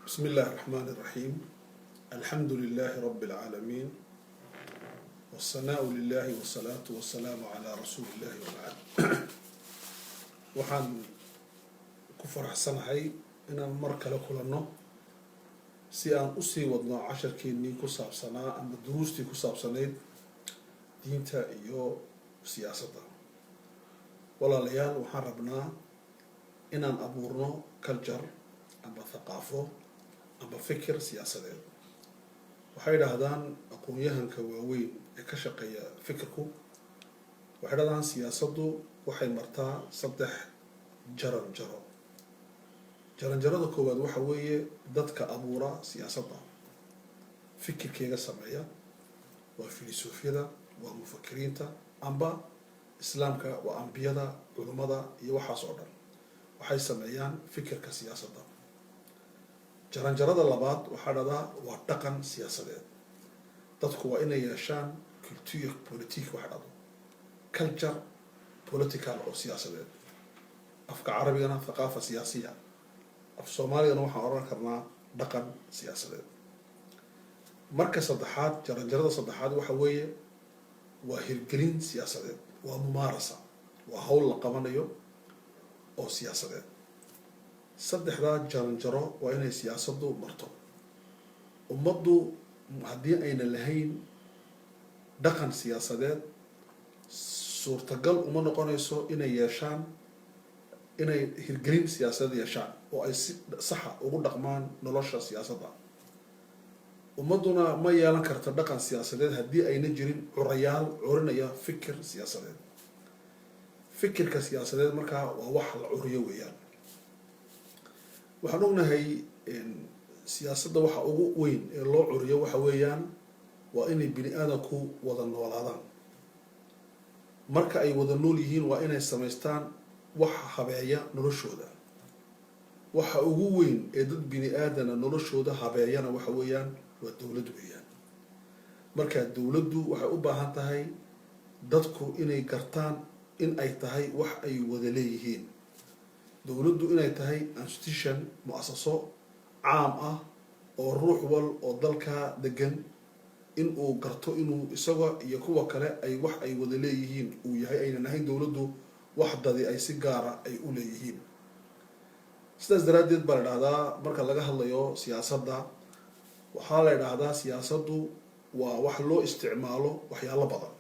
بسم الله الرحمن الرحيم، الحمد لله رب العالمين، والثناء لله، والصلاة والسلام على رسول الله، وبعد. Waxaan ku faraxsanahay inaan mar kale kulanno si aan usii wadno casharkeenii ku saabsanaa ama duruustii ku saabsanayd diinta iyo siyaasadda. Walaalayaal, waxaan rabnaa inaan abuurno culture amba thaqaafo amba fikir siyaasadeed. Waxay idhaahdaan aqoon-yahanka waaweyn ee ka shaqeeya fikirku, waxay dhahdaan siyaasaddu waxay martaa saddex jaran jaro. Jaranjarada koowaad waxa weeye dadka abuura siyaasadda, fikirkeega sameeya, waa filosoofiyada, waa mufakiriinta, amba islaamka waa ambiyada, culummada iyo waxaas oo dhan waxay sameeyaan fikirka siyaasadda. Jaranjarada labaad waxaa dhahdaa waa dhaqan siyaasadeed. Dadku waa inay yeeshaan culture politique, waxa dhahdo culture political oo siyaasadeed. Afka carabigana thaqaafa siyaasiya, af Soomaaligana waxaan odhan karnaa dhaqan siyaasadeed. Marka saddexaad, jaranjarada saddexaad waxa weeye waa hirgelin siyaasadeed, waa mumaarasa, waa hawl la qabanayo oo siyaasadeed. Saddexdaa jaranjaro waa inay siyaasaddu marto. Ummaddu haddii ayna lahayn dhaqan siyaasadeed, suurtagal uma noqonayso inay yeeshaan, inay hirgelin siyaasadeed yeeshaan oo ay si saxa ugu dhaqmaan nolosha siyaasadda. Ummadduna ma yeelan karto dhaqan siyaasadeed haddii ayna jirin curayaal curinaya fikir siyaasadeed. Fikirka siyaasadeed markaa waa wax la curiyo weeyaan. Waxaan ognahay siyaasadda waxa ugu weyn ee loo curiyo waxa weeyaan waa inay bini aadamku wada noolaadaan. Marka ay wada nool yihiin, waa inay samaystaan waxa habeeya noloshooda. Waxa ugu weyn ee dad bini aadana noloshooda habeeyana waxa weeyaan waa dowlad weeyaan. Marka dowladdu waxay u baahan tahay dadku inay gartaan in ay tahay wax ay wada leeyihiin, dowladdu inay tahay institution, mu-asaso caam ah oo ruux wal oo dalkaa degan in uu garto inuu isaga iyo kuwa kale ay wax ay wada leeyihiin uu yahay, aynan ahayn dowladdu wax dadi ay si gaara ay u leeyihiin. Sidaas daraaddeed baa la idhahdaa, marka laga hadlayo siyaasadda, waxaa la idhaahdaa siyaasaddu waa wax loo isticmaalo waxyaalo badan.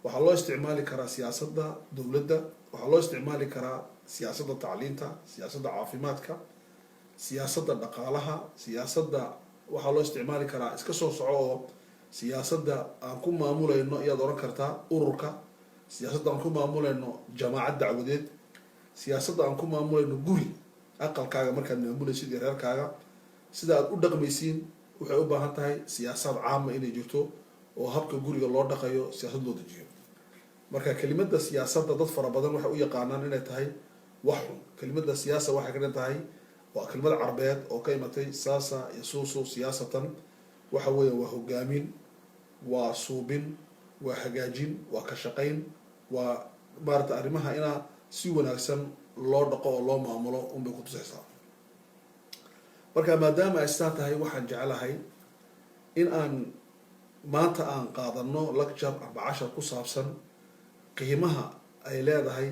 Waxaa loo isticmaali karaa siyaasadda dowladda, waxaa loo isticmaali karaa siyaasadda tacliinta, siyaasadda caafimaadka, siyaasadda dhaqaalaha, siyaasadda waxaa loo isticmaali karaa iska soo soco oo siyaasadda aan ku maamulayno ayaad oran kartaa ururka, siyaasadda aan ku maamulayno jamaacad dacwadeed, siyaasadda aan ku maamulayno guri, aqalkaaga markaad maamulaysid iyo reerkaaga sida aad u dhaqmaysiin. Waxay u baahan tahay siyaasad caama inay jirto oo habka guriga loo dhaqayo siyaasad loo dejiyo. Marka kelimada siyaasadda dad fara badan waxay u yaqaanaan inay tahay wax xun. Kelimada siyaasa waxay ka dhigan tahay, waa kelimad carbeed oo ka imatay saasa yasuusu siyaasatan. Waxa weeya waa hogaamin, waa suubin, waa hagaajin, waa ka shaqayn, waa maarata arrimaha inaa si wanaagsan loo dhaqo oo loo maamulo unbay kutusaysaa. Marka maadaama ay sidaa tahay, waxaan jeclahay in aan maanta aan qaadano lecture amba cashar ku saabsan qiimaha ay leedahay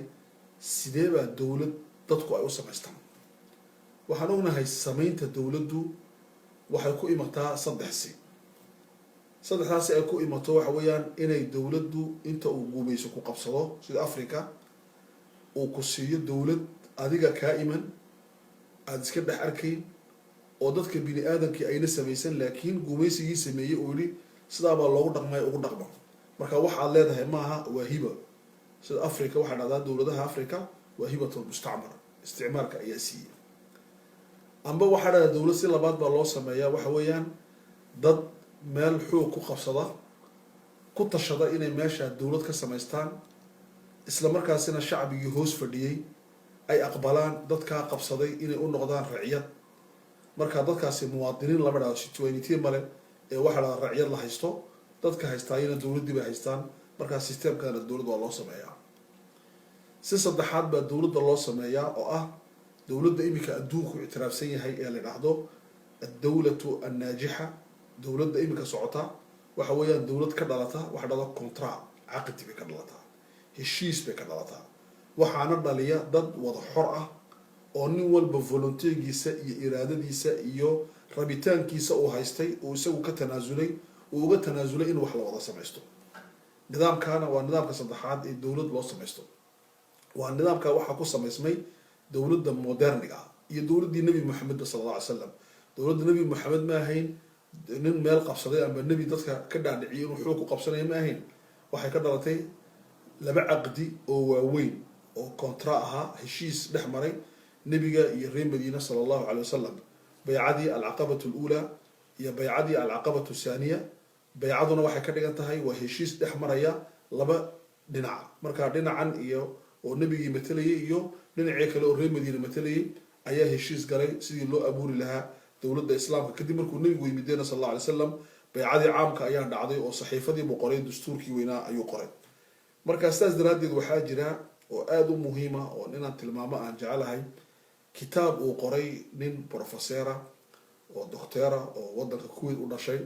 sidee baa dowlad dadku ay u samaystaan. Waxaan ognahay samaynta dowladdu waxay ku imataa saddex si. Saddexdaasi ay ku imato waxa weeyaan inay dowladdu inta uu gumayso ku qabsado, sida Africa, uu ku siiyo dowlad adiga kaa iman, aada iska dhex arkayn oo dadka bini aadamkii ayna samaysan, laakiin gumaysigii sameeyey uu yihi sidaabaa loogu dhaqmay, ugu dhaqmo. Marka waxaad leedahay maaha, waa hiba. Sida Africa waxaa dhahdaa dowladaha Africa waa hibatul mustacmar, isticmaalka ayaa siiyey. Amba waxaa dhahdaa dowlad si labaad baa loo sameeyaa, waxa weeyaan dad meel xoog ku qabsada, ku tashada inay meesha dowlad ka samaystaan, isla markaasina shacbigii hoos fadhiyey ay aqbalaan dadkaa qabsaday inay u noqdaan raciyad. Marka dadkaasi muwaadiniin lama dhahdo, citoyenneté male, ee waxaa dhahdaa raciyad la haysto. Dadka haystaayana dowladdii bay haystaan. Markaa systemkana dowlad waa loo sameeyaa. Si saddexaad baa dowladda loo sameeyaa oo ah dowladda iminka adduunku ictiraafsan yahay ee la dhahdo الدولة الناجحة, dowladda iminka socota, waxa weeyaan dowlad ka dhalata waxa dhada contrat, caqdi bay ka dhalataa, heshiis bay ka dhalataa. Waxaana dhaliya dad wada xor ah oo nin walba volontégiisa iyo iraadadiisa iyo rabitaankiisa uu haystay, uu isagu ka tanaasulay, uu uga tanaasulay in wax la wada samaysto. Nidaamkaana waa nidaamka saddexaad ee dowlad loo samaysto. Waa nidaamka waxaa ku samaysmay dowladda moderniga ah iyo dowladdii Nebi Moxamedba, sala alla alay slam. Dowladda Nebi Moxamed ma ahayn nin meel qabsaday ama nebi dadka ka dhaadhiciyay inuu xoog ku qabsanaya, ma ahayn. Waxay ka dhalatay laba caqdi oo waaweyn oo contrat ahaa, heshiis dhex maray nebiga iyo reer Madiina, sala allahu calay wasalam, baycadii العقبة الأولى iyo baycadii العقبة الثانية. Baycaduna waxay ka dhigan tahay waa heshiis dhex maraya laba dhinac. Marka dhinacan iyo oo nebigii matalayay iyo dhinacii kale oo reer Madiina matalayay ayaa heshiis galay sidii loo abuuri lahaa dowladda Islaamka. Kadib markuu nebigu yimidena, sal alla alay slam, baycadii caamka ayaa dhacday oo saxiifadii buu qoray, dastuurkii weynaa ayuu qoray. Marka sidaas daraaddeed waxaa jira oo aada u muhiima oo inaan tilmaamo aan jecelahay kitaab uu qoray nin professora oo docteera oo wadanka Kuwait u dhashay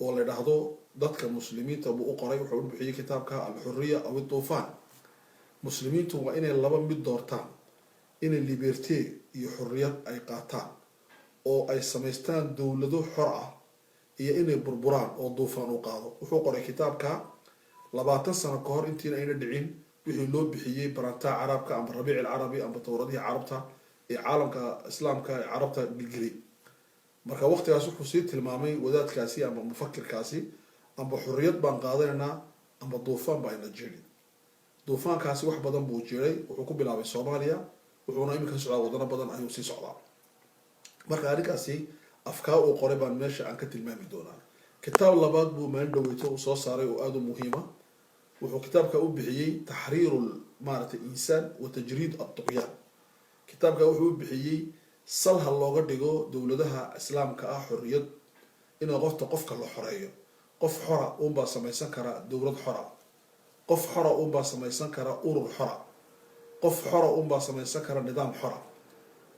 oo la dhahdo dadka Muslimiinta buu u qoray. Wuxuu u bixiyey kitaabka الحرية أو الطوفان. Muslimiintu waa inay laba mid doortaan: inay liberté iyo xorriyad ay qaataan oo ay samaystaan dowlado xor ah, iyo inay burburaan oo duufaan uu qaado. Wuxuu qoray kitaabka 20 sano ka hor intiina ayna dhicin wixii loo bixiyey printemps carabka amba الربيع العربي amba towradihii Carabta ee caalamka Islaamka ee Carabta gilgilay. Marka waqtigaas wuxuu sii tilmaamay wadaadkaasi amba mufakirkaasi: amba xorriyad baan qaadanaynaa amba duufaan baa ina jirin. Duufaankaasi wax badan buu jiray. Wuxuu ku bilaabay Soomaaliya, wuxuuna iminka socdaa wadano badan ayuu sii socdaa. Marka arrinkaasi afkaa uu qoray baan meesha aan ka tilmaami doonaa. Kitaab labaad buu maalin dhaweyto uu soo saaray oo aada u muhiima. Wuxuu kitaabka u bixiyey تحرير maaragtay إنسان وتجريد الطغيان. Kitaabka wuxuu u bixiyey salha looga dhigo dowladaha Islaamka ah xorriyad, inuu qofta qofka la xoreeyo. Qof xora uunbaa samaysan kara dowlad xora, qof xora uunbaa samaysan kara urur xora, qof xora uunbaa samaysan kara nidaam xora.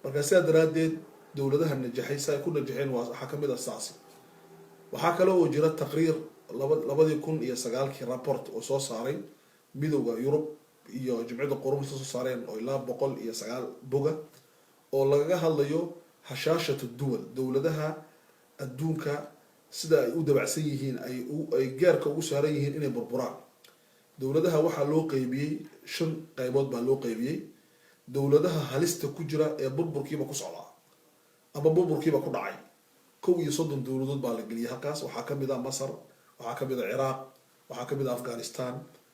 Marka sidaa daraaddeed dowladaha najaxay si ay ku najaxeen waa waxaa kamid a saasi. Waxaa kale oo jira taqriir 2009-kii rapport oo soo saaray Midowda Yurub iyo Jimcida Qurun soo saareen oo ilaa 109 boga oo lagaga hadlayo هشاشة الدول, dowladaha adduunka sida ay u dabacsan yihiin, ay gaarka ugu saaran yihiin inay burburaan. Dowladaha waxaa loo qeybiyey shan qaybood baa loo qeybiyey. Dowladaha halista ku jira ee burburkiiba ku socdaa ama burburkiiba ku dhacay, 31 dowladood baa la geliyay halkaas. Waxaa kamid a Masar, waxaa kamid a Ciraaq, waxaa kamid a Afghanistan,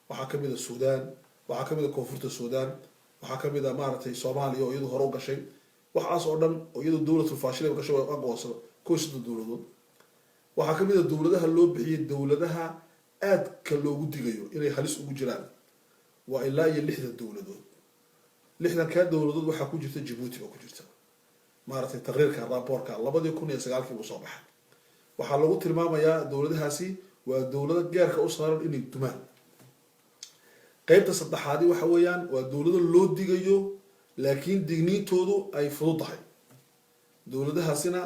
waxaa kamid a Sudan, waxaa kamid a Koonfurta Sudan, waxaa kamid a maaragtay Soomaaliya oo iyadu hore u gashay. Waxaas oo dhan oo iyadu دولة فاشلة gashay aqoonsado, 31 dowladood. Waxaa kamid a dowladaha loo bixiyey dowladaha aadka loogu digayo inay halis ugu jiraan, waa ilaa iyo 60 dowladood. 60-kaa dowladood waxaa ku jirta Jabuuti baa ku jirta. Maaragtay taqriirka raaboorka 2009-kii buu soo baxay. Waxaa lagu tilmaamayaa dowladahaasi waa dowlado gaarka u saaran inay dumaan. Qeybta saddexaadi waxa weeyaan waa dowlado loo digayo laakiin digniintoodu ay fudud tahay. Dowladahaasina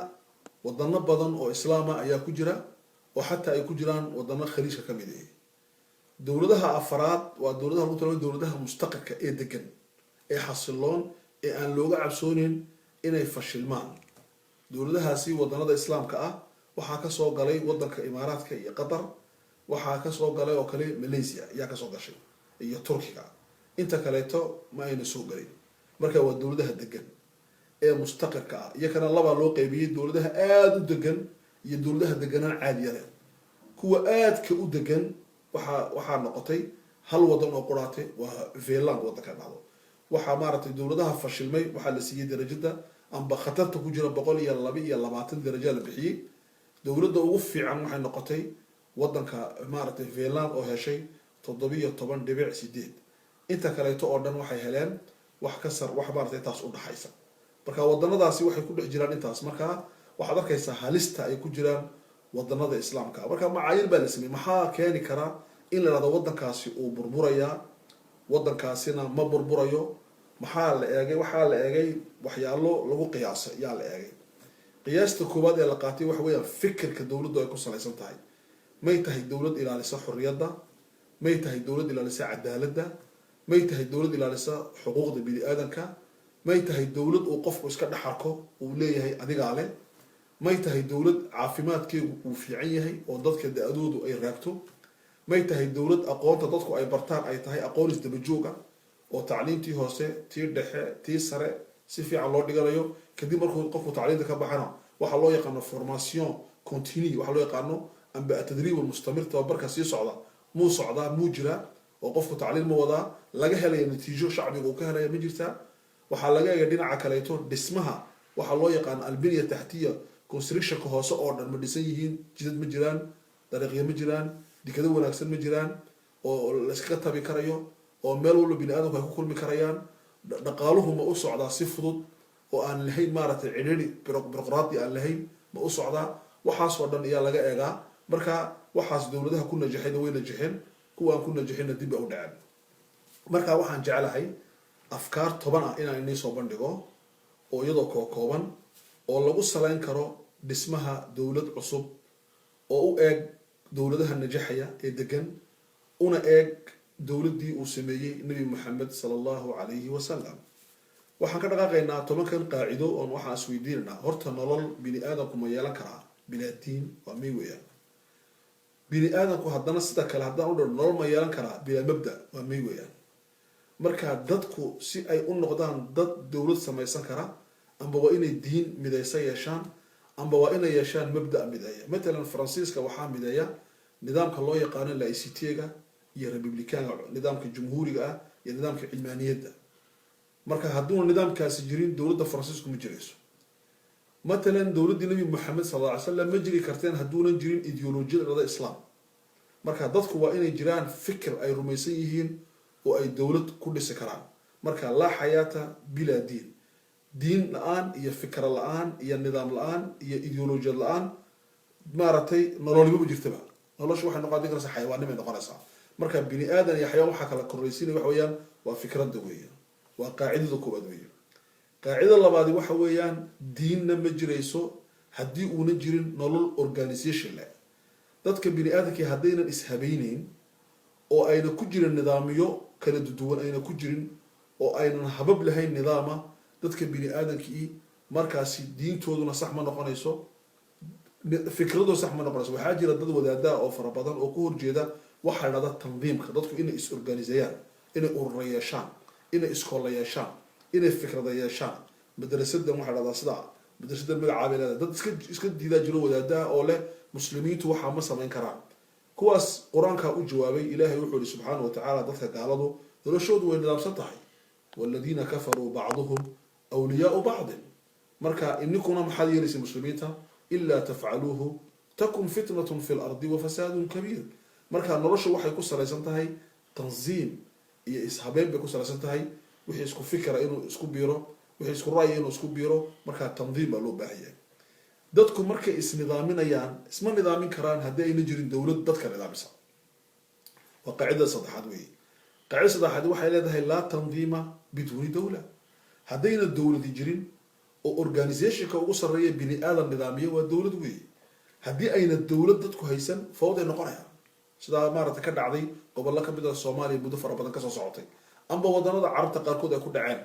wadano badan oo Islaama ayaa ku jira oo xataa ay ku jiraan wadano Khaliijka ka mid ahi. Dowladaha afaraad waa dowladaha lagu tilmaamay dowladaha mustaqirka ee degan ee xasiloon ee aan looga cabsooneyn inay fashilmaan. Dowladahaasi wadanada Islaamka ah waxaa kasoo galay wadanka Imaaraadka iyo Qatar, waxaa kasoo galay oo kale Malaysia ayaa kasoo gashay iyo Turkiga. Inta kaleeto ma ayna soo gelin. Marka waa dowladaha degan ee mustaqirka ah. Iyakana labaa loo qeybiyey: dowladaha aada u degan iyo dowladaha deganaan caadiya leh. Kuwa aadka u degan waxaa noqotay hal wadan oo quraate, waa Finland wadanka dhacdo. Waxaa maaragtay dowladaha fashilmay waxaa la siiyey darajada amba khatarta ku jira 122 daraja la bixiyey. Dowladda ugu fiican waxay noqotay wadanka maaragtay Finland oo heshay 17.8. Inta kaleeto oo dhan waxay heleen wax ka sar, wax maaragtay taas u dhaxaysa. Marka wadanadaasi waxay ku dhex jiraan intaas. Marka waxaad arkaysaa halista ay ku jiraan wadanada Islaamka. Marka macaayir baa la sameeyey. Maxaa keeni kara in la ihahdo wadankaasi uu burburayaa, wadankaasina ma burburayo? Maxaa la eegay? Waxaa la eegay waxyaalo lagu qiyaasay yaa la eegay. Qiyaasta koowaad ee la qaatay waxa weeyaan fikirka dowladdu ay ku salaysan tahay. May tahay dowlad ilaalisa xorriyadda? May tahay dowlad ilaalisa cadaaladda? May tahay dowlad ilaalisa xuquuqda bini aadanka? May tahay dowlad uu qofku iska dhex arko, uu leeyahay adigaa leh? May tahay dowlad caafimaadkeegu uu fiican yahay oo dadka da-doodu ay raagto? May tahay dowlad aqoonta dadku ay bartaan ay tahay aqoon isdaba joog ah, oo tacliintii hoose, tii dhexe, tii sare si fiican loo dhiganayo? Kadib markuu qofku tacliinta ka baxana, waxaa loo yaqaano formation continue, waxaa loo yaqaano amba التدريب المستمر, tababarka sii socda, muu socdaa, muu jiraa, oo qofku tacliin ma wadaa, laga helaya natiijo shacbiga uu ka helaya ma jirtaa? Waxaa laga eega dhinaca kaleeto dhismaha, waxaa loo yaqaano البنية التحتية, constructionka hoose oo dhan ma dhisan yihiin? Jidad ma jiraan? Dariiqyo ma jiraan? Dikado wanaagsan ma jiraan oo layskaga tabi karayo, oo meel walba bini aadamku ay ku kulmi karayaan? Dhaqaaluhu ma u socdaa si fudud oo aan lahayn, maaragtay, cidhiri bureaucratie aan lahayn ma u socdaa? Waxaasoo dhan ayaa laga eegaa. Marka waxaas dowladaha ku najaxayna way najaxeen, kuwa aan ku najaxinna dib ba u dhaceen. Marka waxaan jeclahay afkaar 10 ah inaan inii soo bandhigo, oo iyadoo kookooban oo lagu salayn karo dhismaha dowlad cusub oo u eeg dowladaha najaxaya ee degan, una eeg dowladdii uu sameeyey Nebi Moxamed صلى الله عليه وسلم. Waxaan ka dhaqaaqaynaa 10-kan qaacido oon waxaan isweydiinaynaa: horta nolol bini aadamku ma yeelan karaa bilaa diin? Waa may weeyaan. Bini aadamku haddana sida kale haddaan u dhao, nolol ma yeelan karaa bilaa mabda? Waa may weeyaan. Marka dadku si ay u noqdaan dad dowlad samaysan kara, amba waa inay diin midaysa yeeshaan, amba waa inay yeeshaan mabda mideeya. Matalan, Faransiiska waxaa mideeya nidaamka loo yaqaano laïcité-ga iyo républicain-ka, nidaamka jumhuuriga ah iyo nidaamka cilmaaniyadda. Marka hadduuna nidaamkaasi jirin, dowladda Faransiisku ma jirayso. Matalan, dowladdii Nabi Moxamed صلى الله عليه وسلم ma jiri karteen hadduunan jirin ideolojiyada dhada Islaam. Marka dadku waa inay jiraan fikir ay rumaysan yihiin oo ay dowlad ku dhisi karaan. Marka لا حياة بلا دين, diin la-aan iyo fikra la-aan iyo nidaam la-aan iyo ideolojiyad la-aan, maaragtay, nololnimo ma jirtaba. Nolosha waxay noqon karaysaa xayawaannimay noqonaysaa. Marka bini aadan iyo xayawaan waxaa kala korraysiinaya waxa weeyaan waa fikradda weeyaan. Waa qaacidada koowaad weeye. Qaacidada labaadi waxa weeyaan, diinna ma jirayso haddii uuna jirin nolol organisation leh. Dadka bini aadamkii haddaynan ishabayneyn oo ayna ku jirin nidaamyo kala duwan, ayna ku jirin oo aynan habab lahayn nidaama, dadka bini aadamkii markaasi diintooduna sax ma noqonayso, fikradooda sax ma noqonayso. Waxaa jira dad wadaada oo fara badan oo ku horjeeda waxaa la dhahda tandiimka, dadku inay is-organiseeyaan, inay urura yeeshaan, inay iskoolla yeeshaan, inay fikrada yeeshaan. Madrasadan waxaa dhahdaa sidaa, madrasadan magacaabay leedahay. Dad iska diidaa jiro, wadaadaha oo leh muslimiintu waxaa ma samayn karaan. Kuwaas Qur-aankaa u jawaabay. Ilaahay wuxuu yihi سبحانه وتعالى: dadka gaaladu noloshoodu way nidaamsan tahay, والذين كفروا بعضهم أولياء بعض. Marka ininkuna maxaad yeelaysa, muslimiinta? إلا تفعلوه تكن فتنة في الأرض وفساد كبير. Marka noloshu waxay ku salaysan tahay tanziim iyo ishabeen bay ku salaysan tahay. Wixii isku fikra inuu isku biiro, wixii isku ra'yi inuu isku biiro. Marka tandiim baa loo baahan yahay. Dadku markay isnidaaminayaan, isma nidaamin karaan haddii ayna jirin dowlad dadka nidaamisa. Waa qaacidada saddexaad weeye. Qaacidada saddexaad waxay leedahay: لا تنظيم بدون دولة. Haddayna dowladi jirin, oo organizationka ugu sarreeya bini aadan nidaamiya waa dowlad weeye, haddii ayna dowlad dadku haysan, fawday noqonayaan, sidaa maaragtay ka dhacday gobollo kamid ah Soomaaliya muddo fara badan kasoo socotay, amba wadanada Carabta qaarkood ay ku dhaceen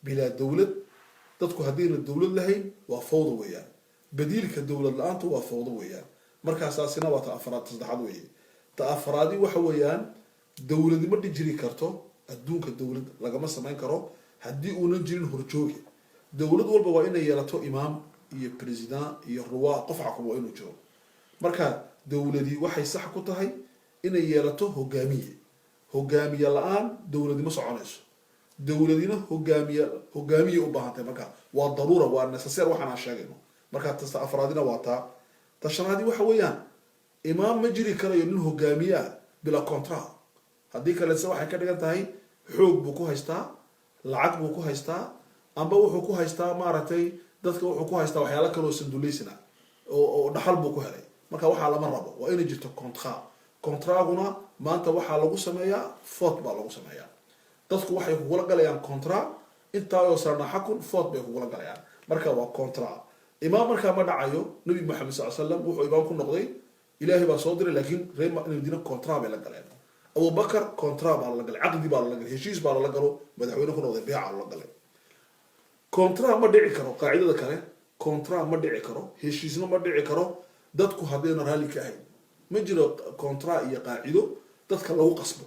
bilaa dowlad. Dadku haddayna dowlad lahayn, waa fawda weeyaan. Badiilka dowlad la-aantu waa fawdo weeyaan. Markaasaasina waa ta afraad, ta saddexaad weeye. Ta afraadi waxa weeyaan, dowladi ma jiri karto, adduunka dowlad lagama samayn karo haddii uunan jirin horjooge. Dowlad walba waa inay yeelato imaam iyo president iyo roi, qof xakuma waa inuu jiro. Marka dowladi waxay sax ku tahay inay yeelato hogaamiye. Hogaamiye la-aan dowladi ma soconayso. Dowladina hogaamiye u baahan tahay. Marka waa daruura, waa nécessaire waxaan aan sheegayno. Marka tasta afraadina waa taa. Ta shanaadi waxa weeyaan, imaam ma jiri karayo, nin hogaamiye ah, bila contrat. Haddii kalese waxay ka dhigan tahay xoog buu ku haystaa, lacag buu ku haystaa, amba wuxuu ku haystaa, maaragtay, dadka wuxuu ku haystaa waxyaalo kaloo sanduleysna oo dhaxal buu ku helay. Marka waxaa lama rabo, waa inay jirto contrat. Contrat-guna maanta waxaa lagu sameeyaa vote baa lagu sameeyaa. Dadku waxay kugula galayaan contrat intaayoo sarna xakun, vote bay kugula galayaan. Marka waa contrat. Imaam markaa ma dhacayo. Nabi Maxamed sal slam wuxuu imaam ku noqday Ilaahay baa soo diray, laakiin reer Madiina contrat bay la galeen. Abubakar contrat baa lala galay, caqdi baa lala galay, heshiis baa lala galo, madaxweyne ku noqday, beeca lala galay. Contrat ma dhici karo. Qaacidada kale, contrat ma dhici karo, heshiisna ma dhici karo dadku haddayna raalli ka ahayn. Ma jiro contrat iyo qaacido dadka lagu qasbo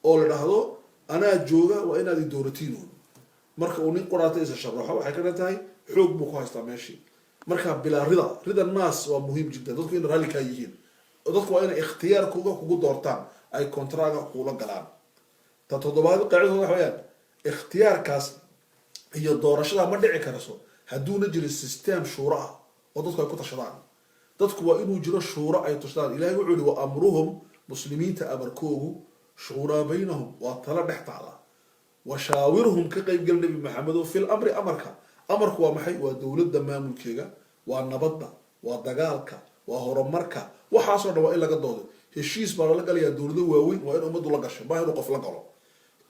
oo la dhahdo anaa jooga, waa inaad i dooratiin. Marka uu nin qoraata isa sharaxo, waxay ka dhan tahay xoog buu ku haystaa meeshii. Marka bilaa rida, rida naas waa muhiim jiddan. Dadku inay raalli kaa yihiin, dadku waa inay ikhtiyaarkooga kugu doortaan, ay contrat ga kula galaan. Ta toddobaad, qaacidada waxa weyaan, ikhtiyaarkaas iyo doorashada ma dhici karso hadduuna jirin system shuuro ah oo dadku ay ku tashadaan. Dadku waa inuu jiro shuuro ay tashadaan. Ilahay wuxuu yihi: wa amruhum, muslimiinta amarkoogu, shuuraa baynahum, waa talo dhex taala. Washaawirhum, ka qaybgal Nebi Maxamedo, fil amri, amarka. Amarku waa maxay? Waa dowladda maamulkeega, waa nabadda, waa dagaalka, waa horumarka. Waxaasoo dhan waa in laga doodo. Heshiis baa lala galayaa dowlado waaweyn, waa in ummaddu la gasho, maaha inuu qof la galo.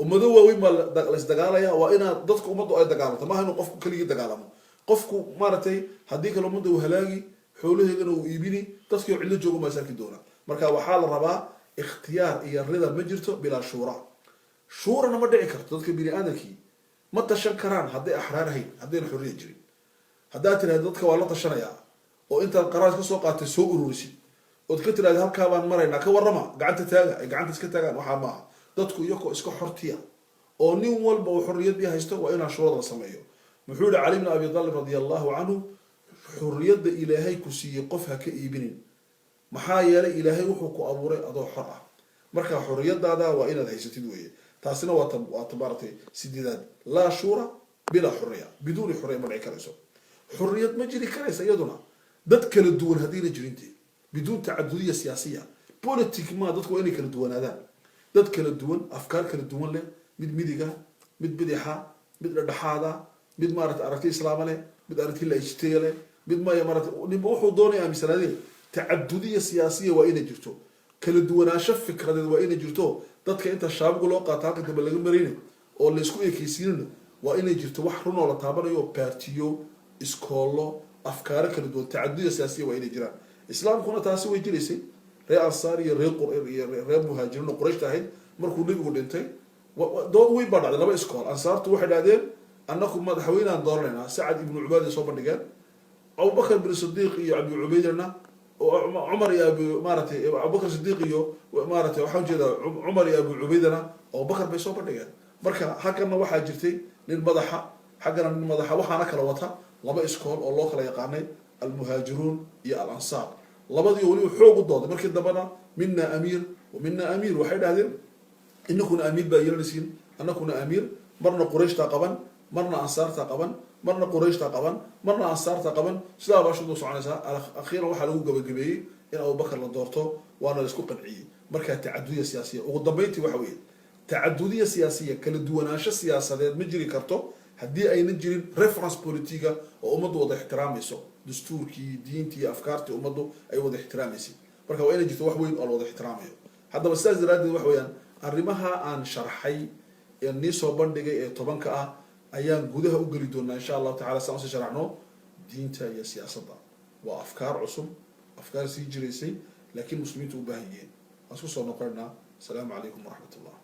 Ummado waaweyn baa laisdagaalaya, waa inaad dadka ummaddu ay dagaalanto, maaha inuu qofku keligii dagaalamo. Qofku maaragtay, haddii kale ummadda uu halaagi, xoolaheegana uu iibini, dadkii oo cidlo joogo maa is arki doona. Marka waxaa la rabaa ikhtiyaar iyo rida ma jirto bilaa shuura. Shuurana ma dhici karto. Dadka bini aadamkii ma tashan karaan hadday axraar hayn, haddayna xorriya jirin. Haddaad tirahdo dadka waa la tashanayaa, oo intaad qaraar ka soo qaatay soo ururisid, ood ka tirahda halkaa baan maraynaa, ka warrama, gacanta taaga, ay gacanta iska taagaan, waxaa maaha. Dadku iyakoo iska xortiya oo nin walba uu xorriyadii haysto, waa inaa shuurada la sameeyo. Muxuu yihi Cali bn Abi Talib radia Allahu canhu? Xorriyadda Ilaahay ku siiyey qof ha ka iibinin, maxaa yeelay Ilaahay wuxuu ku abuuray adoo xor ah. Marka xorriyadaada waa inaad haysatid weeye. Taasina waa ta maaratay sideedaad. Laa shuura bilaa xurriya, biduuni xurriya ma dhici karayso. Xurriyad ma jiri karaysa iyaduna dad kala duwan haddayna jirinte, biduun tacadudiya siyaasiya politic ma. Dadku waa inay kala duwanaadaan, dad kala duwan, afkaar kala duwan leh, mid midiga, mid bidixa, mid dhedhexaada, mid maarata aragti islaama leh, mid aragti laiciteya leh, mid maya maarata ninba wuxuu doonaya aaminsanaadee. Tacadudiya siyaasiya waa inay jirto, kala duwanaansho fikradeed waa inay jirto. Dadka inta shaabigu loo qaato halka dambe laga marayna oo laysku ekeysiinina, waa inay jirto wax runoo la taabanayo, baartiyo, iskoollo, afkaaro kala duwan. Tacadudiya siyaasiya waa inay jiraan. Islaamkuna taasi way jiraysay. Reer Ansaar iyo reer iyo reer Muhaajiriin oo Qurayshta ahayd, markuu nebigu dhintay, dood weyn baa dhacday. Laba iskool, Ansaartu waxay dhahdeen annaku madaxweynaan dooranaynaa, Sacad ibnu Cubaada soo bandhigeen. Abubakar bin Sidiiq iyo Abi Cubaydana, Cumar iyo abi maaratay Abubakar Sidiiq iyo maaratay, waxaan ujeedaa Cumar iyo Abu Cubaydana, Abubakar bay soo bandhigeen. Marka halkana waxaa jirtay nin madaxa, xaggana nin madaxa, waxaana kala wata laba iskool oo loo kala yaqaanay Almuhaajiruun iyo Alansaar. Labadii weliba xoog u dooday. Markii dambena mina amiir wa mina amiir, waxay dhahdeen inakuna amiir baa yeelanaysiin, anakuna amiir. Marna Qurayshtaa qaban, marna Ansaartaa qaban, marna Qurayshtaa qaban, marna Ansaartaa qaban. Sidaa baa shudu soconaysaa. Akhiiran waxaa lagu gabagabeeyey in Abubakar la doorto, waana la isku qanciyey. Markaa tacadudiya siyaasiya, ugu dambeyntii waxa weeye, tacadudiya siyaasiya, kala duwanaansho siyaasadeed ma jiri karto haddii aynan jirin reference politica oo ummaddu wada ixtiraamayso, dastuurkii, diintii, afkaartii ummaddu ay wada ixtiraamaysay. Marka waa inay jirto wax weyn oo la wada ixtiraamayo. Haddaba sidaas daraaddeed waxa weeyaan, arrimaha aan sharxay ee nii soo bandhigay ee 10-ka ah ayaan gudaha u geli doonaa insha Allahu tacala, saan usii sharaxno diinta iyo siyaasadda. Waa afkaar cusub, afkaar sii jiraysay, laakiin muslimiintu u baahan yihiin. Waan isku soo noqonaynaa. Asalaamu calaykum waraxmat ullah.